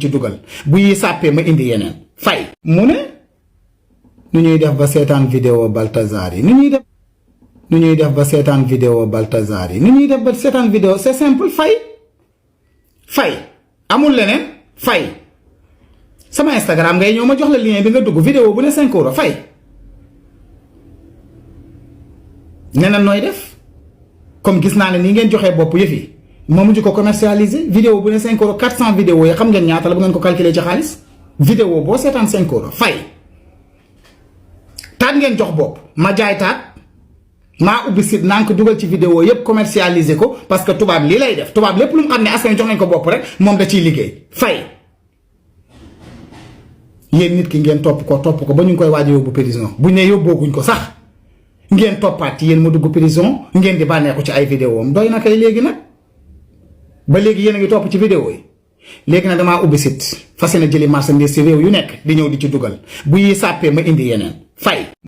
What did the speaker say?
ci dugal bu yi sàppee ma indi yeneen fay mu ne nu ñuy def ba seetaan vidéo Baltazar yi nu ñuy def ba seetaan vidéo Baltazar yi nu ñuy def ba seetaan vidéo c'est simple fay amul leneen fay sama Instagram ngay ñëw ma jox la lien bi nga dugg vidéo bu ne 5 euros fay neneen nooy def comme gis naa ne ni ngeen joxee bopp yëf yi ma mujj ko commercialiser vidéo bu ne 5 euros 400 vidéo yi xam ngeen ñaata la bu ngeen ko calculer ci xaalis vidéo boo seetaan 5 euros fay taat ngeen jox bopp ma jaay taat maa ubbi site naa ko dugal ci vidéo yépp commercialiser ko parce que tubaab lii lay def tubaab lépp lu mu xam ne askan jox nañ ko bopp rek moom da ciy liggéey fay yéen nit ki ngeen topp ko ba ñu ngi koy waaj a yóbbu prison buñ ne yóbbooguñ ko sax ngeen toppaat ci yéen ma dugg prison ngeen di bànneexu ci ay vidéo am doy na kay léegi nag ba léegi yéen a ngi topp ci vidéo yi léegi nag damaa ubbi site fas yéene jëli marchandise ci réew yu nekk di ñëw di ci dugal bu yi sàppee ma indi yeneen fay